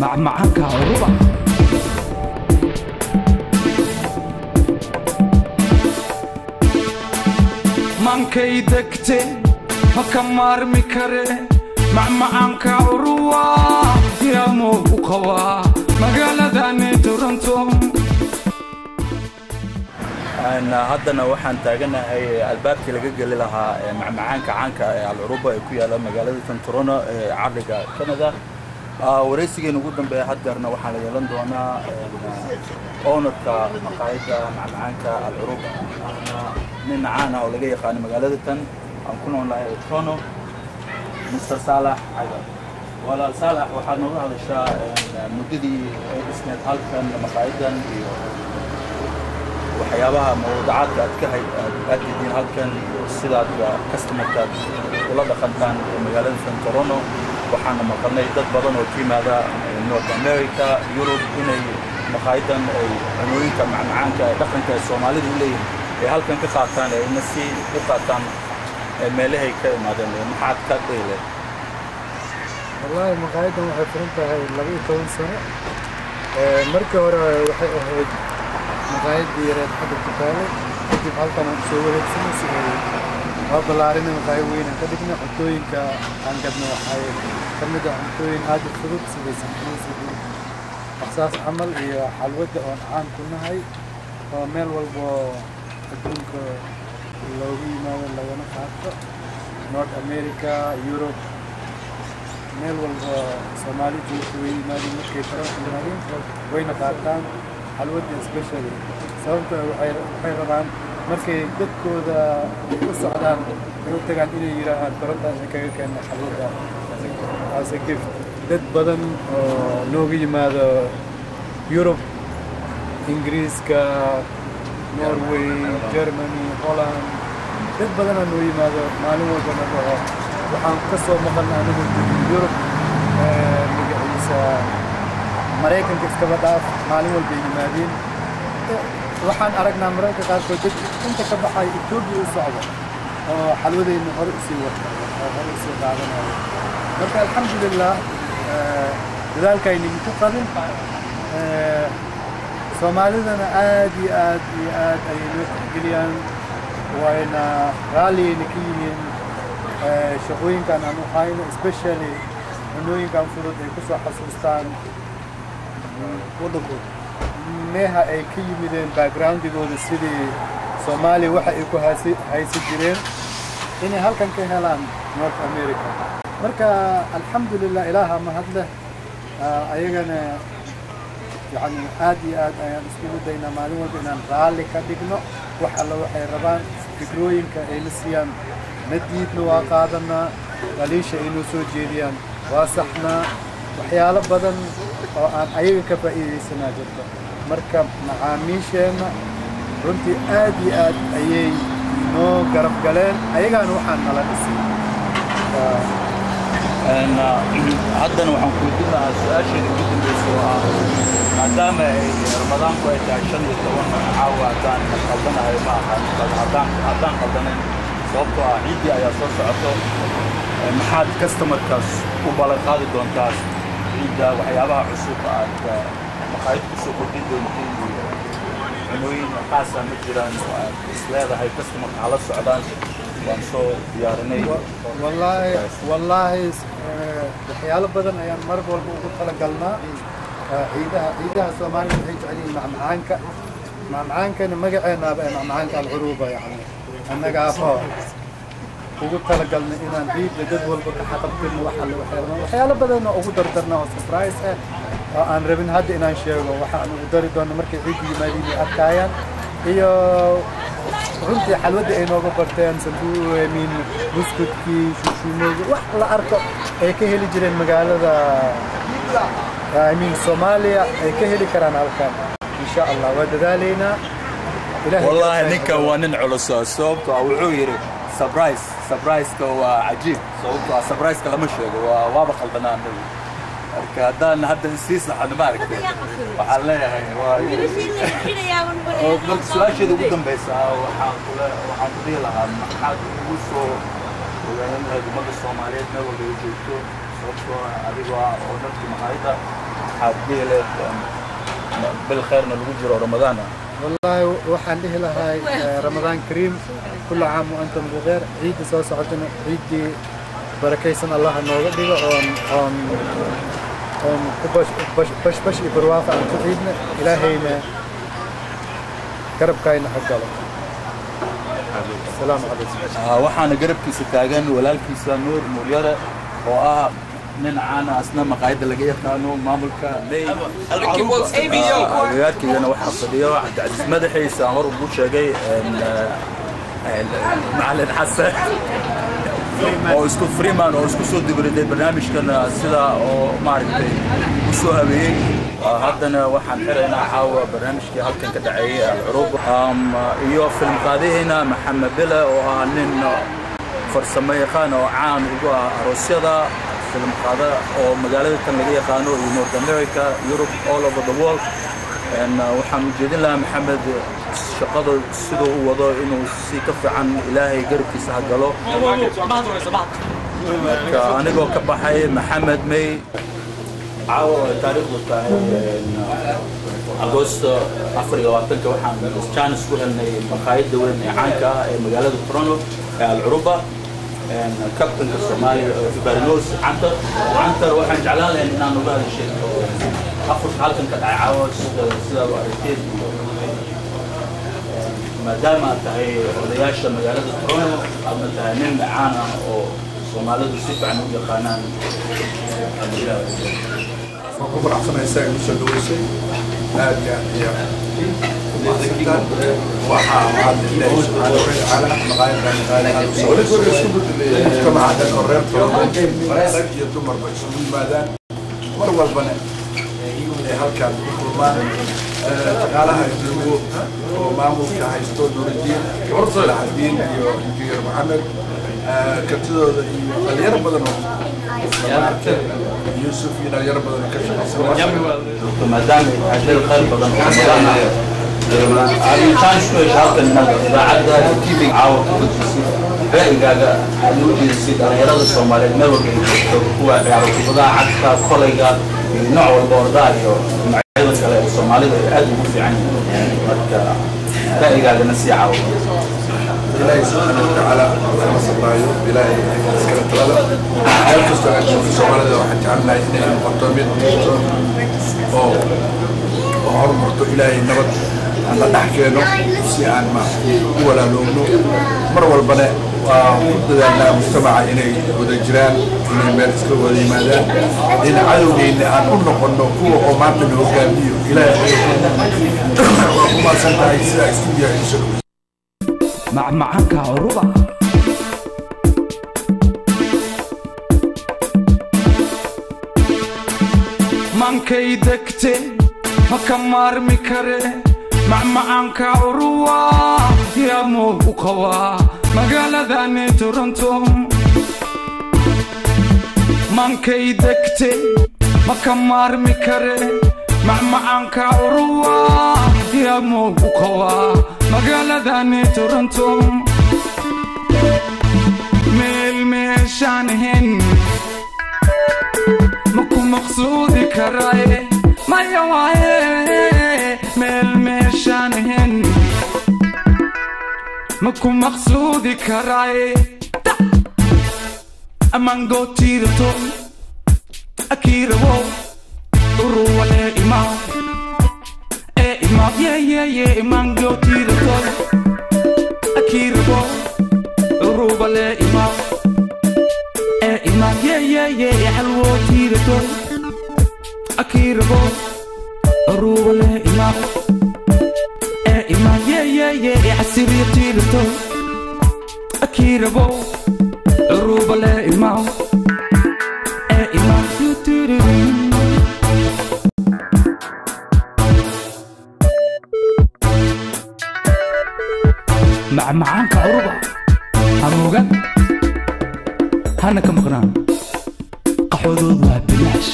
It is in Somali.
Macmacaanka Curuba. Mankay degte ma ka maarmi kare macmacaanka Curuba, yaa moog u qabaa magaaladani Toronto. Haddana waxaan taaganahay albaabkii laga geli lahaa macmacaanka caanka ee Alcuruba ee ku yaala magaalada tan Toronto ee cariga Canada. Waraysigeena ugu dambeeya haddeerna waxaa la yeelan doonaa ownerka maqaayadda macmacaanka Alcuruba, ahna nin caan ah oo laga yaqaano magaalada tan aan ku noolnahay ee Toronto, Mr. Saalax Cagar. Walaal Saalax, waxaad nooga hadashaa muddadii ay dhisneed halkan maqaayadan iyo waxyaabaha mawduucaadka aad ka hay aad tihiin halkan iyo sidaad customerkaad ula dhaqantaan magaalada tan Toronto. Waxaana maqalnay dad badan oo ka yimaada North America, Europe, inay maqaayadan ay cunooyinka macmacaanka ee dhaqanka ay Soomaalidu u leeyihiin ay halkan ka qaataan, ee ina si u qaataan meelahay ka imaadeen. Maxaad ka dhihi lahayd? Wallaahi, maqaayadan waxay furan tahay 12 sano. Markii hore waxay ahayd maqaayaddii yareed xagga ku taalay. Kadib halkan aan usoo wareegsanay si ay waa ballaarinay, maqaayad weyn aan ka dhignay. Cuntooyinka aan gadno waxay ka mid ah cuntooyin aad u fudud sida sambuus iyo waxsaas camal iyo xalwadda oon caan ku nahay oo meel walbo adduunka loogu yimaado lagana qaato, North America, Europe, meel walba Soomaali joogto way yimaadeen. Markay Toronto yimaadeen wayna qaataan xalwadda especially, sababta waxay rabaan markay dadkooda u socdaan ay u tagaan inay yidhaahaan Toronto ay kaga keena xalwadda as a gift. Dad badan oo nooga yimaado Europe, Ingiriiska, Norway, Germany, Holland, dad badanaa noo yimaado maalin walbana dhaho waxaan ka soo maqalna anagoo joogin Yurub, magaciisa Maraykanka iskaba dhaaf, maalin walbay yimaadeen. Waxaan aragnaa mararka qaarkood dad inta ka baxay Etoobiya u socda oo xalwadayna hore usii wata oo hore usii qaadanayo. Marka alxamdulilah, dadaalkayna ku qabin. Soomaalidana aad iyo aad iyo aad ayay noo tixgeliyaan, wayna raalligayna ka yihiin shaqooyinkan aan u hayno, especially cunooyinkan fudud ay kusoo xasuustaan waddankooda meeha ay ka yimideen, backgroundigooda sidii Soomaaliya waxa ay ku haysan jireen inay halkan ka helaan North America. Marka alxamdulilah, Ilaaha mahad leh. Ayagana yani aad iyo aad ayaan iskugu daynaa maalin walba inaan raalli ka dhigno. Wax alla waxay rabaan, fikrooyinka ay na siiyaan ma diidna, waa qaadanaa. Dhaliisha ay noo soo jeediyaan waa saxnaa. Waxyaalo badan oo aan ayaga ka faa'iidaysanaa jirto. Marka macaamiisheenna runtii aad iyo aad ayay noo garab galeen, ayagaana waxaan nala dhisay. Haddana waxaan ku weydiin lahaa su-aasheeda ugu dambeysa oo ah, maadaama ay Ramadaanku ay tahay 15 caawa, haddaan qaldanahay ma aha, haddaan qaldanayn, sababtoo ah ciiddii ayaa soo socoto, maxaad customerkaas u ballan qaadi doontaa ciidda, waxyaabaha cusub aad maqaayad kusoo kordhin doontiin iyo cunooyin qaasa ma jiraan oo aad is leedahay customerka hala socdaan, waan soo diyaarinay? Wallaahi, wallaahi, waxyaalo badan ayaan mar walba ugu talagalnaa ciidaha. Ciidaha Soomaalida waxay jecel yihiin macmacaanka. Macmacaankana magaceenaaba ee Macmacaanka Alcuruuba, yani annagaaba ugu talagalnay inaan ciidda dad walba ka xaqabtirno wax alle waxay rabaan. Waxyaalo badan oo ugu dardarna oo surprise ah oo aan rabin hadda inaan sheego waxa aan ugu dari doono markay ciidda yimaadiin ay arkaayaan, iyo runtii xalwadda ay nooga barteen, sanduumin, buskudkii, shuushuumooga, wax la arko ay ka heli jireen magaalada, I mean Soomaaliya, ay ka heli karaan halkan insha Allah. Waa dadaalaynaa. Ilaahay Wallaahi, garabka ninkan waa nin culus, sababtoo ah wuxuu yidhi surprise. Surprise-ka waa cajiib, sababtoo ah surprise-ka lama sheego. Waa waaba qaldanaa anagu. Marka haddaan hadda sii saxano, ma aragtay, waxaan leeyahay waa. Marka su-aasheeda ugu dambeysa waxaan ku dhihi lahaa, maxaad ugu soo ogaanan lahayd ummadda Soomaaliyeed meel walba ay joogto, sababtoo ah adigoo ah oo dharkii maqaayadda Maxaad dhihi lahayd bil khayrna lagu jiro Ramadaan ah? Wallaahi waxaan dhihi lahay Ramadaan kariim, kulla caam wa antum bikheer. Ciidda soo socotana ciiddii barakaysan Allah nooga dhigo, oon ku bash bash iyo barwaaqo aan ku ciidna. Ilaahayna garabkaayna ha galo. Asalaamu calaykum. Waxaana garabkiisa taagan walaalkiisa Nuur Nuuryare oo ah nin caana, asna maqaayadda laga yaqaano, maamulka May. Agagaarkaygana waxaa fadhiyo Cabdicasiis madaxiisa aan hor ugu sheegay, macalin Xasan oo isku Freeman oo isku soo dibiriday barnaamijkan sida oo maaragtay u soo habeeyey. Haddana waxaan xiraynaa caawa barnaamijkii halkan ka dhaceeyay Alcuruub iyo film qaadihayna Maxamed Bile oo ah nin farsamo yaqaan oo caan ugu ah aroosyada, film qaada oo magaalada tan laga yaqaano iyo North America, Europe, all over the world. Waxaan ujeedin lahaa Maxamed shaqada siduu u wado inuu si ka fiican Ilaahay garabkiisa ha galo. Marka anigoo ka baxay Maxamed May, caawa ay taariikhdu tahay Agosto 24-ka, waxaan chance ku helnay maqaayadda weyn ee caanka ah ee magaalada Toronto ee Alcuruba, kabtanka Soomaaliya Ibaarinos Cantar. Cantar, waxaan jeclaan lahayn inaan uga hadashay afurka halkan ka dhacay caawa sidaad u aragteen, maadaama aad tahay odayaasha magaalada Toronto, aadna tahay nin caan ah oo Soomaalidu si fiican u yaqaanaan. Waan ku faraxsanahay saa igu soo dhaweysay, aad iyo aad ayaa u mahadsantaan. Waxaa mahad Ilaahi subxaana watacaala, maqaayaddan maqaayad aad u sarreyso, mujtamaca dhan oo reer Toronto rag iyo dumarba isugu yimaadaan, mar walbana ay halkaan ku kulmaan. Shaqaalaha joogo oo maamulka haysto, Nuuridiin, Salaxadiin iyo Injineer Maxamed, kartidooda iyo dhalinyaro badan oo Samaarke, Yuusuf iyo dhalinyaro badan oo ka shaqaysan. Maadaama ay tahay bil khayr badan oo Ramadaan ah, aad chance ku hesho halkan inaad idaacadda TV caawa ku gudbisid ra'yigaaga, aad u jeedisid dhalinyarada Soomaaliyeed meel walba ay joogto, kuwa ciyaaro kubadaha cagta, kolayga iyo nooc walba ordaha iyo noocyada kale ee Soomaalida ay aad ugu fiican yihiin. Marka ra'yigaagana sii caawa. Ilaahay subxaana watacaala kama sabraayo, Ilaahay iskala talada. Meel kastoo aan joogto Soomaalida waxaan jecelnahay inay noqoto mid jirto oo horumarto. Ilaahay nabad aan la dhex keeno si aan maaragtay u walaaloogno. Mar walbana waa ku dadaalnaa mujtamaca inay wada jiraan, inay meel iska wada yimaadaan, in cadowgeyna aan u noqono kuwa oo maanta na hogaamiyo. Ilaahay waa ku mahadsan tahay sidaa stuudiyaha igu soo dhaweysay. Macmacaanka Curuba. Mankay degte ma ka maarmi kare macmacaanka Curuwa, yaa u qabaa magaaladani Toronto. Mankay degte ma ka maarmi kare macmacaanka Curuwa, yaa u qabaa magaaladani Toronto. Meel meeshaan ahayn ma ku maqsuudi karaaye, maya waaye. Meel meeshaan ahayn ma ku maqsuudi karaaye. Amango tiirato akirawo uruwale imaa ee imaa ye ye ye. Mango tiirato akirawo urubale imaa ee imaa ye ye ye. Xalwo tiirato akirabo urubale imaa ee imaa ye ye ye. Xasiriya tiirato akirabo urubale imaa ee imaa tuturu. Macmacaanka Curuba hamuugan hana ka maqnaan, qaxoodood waa bilaash.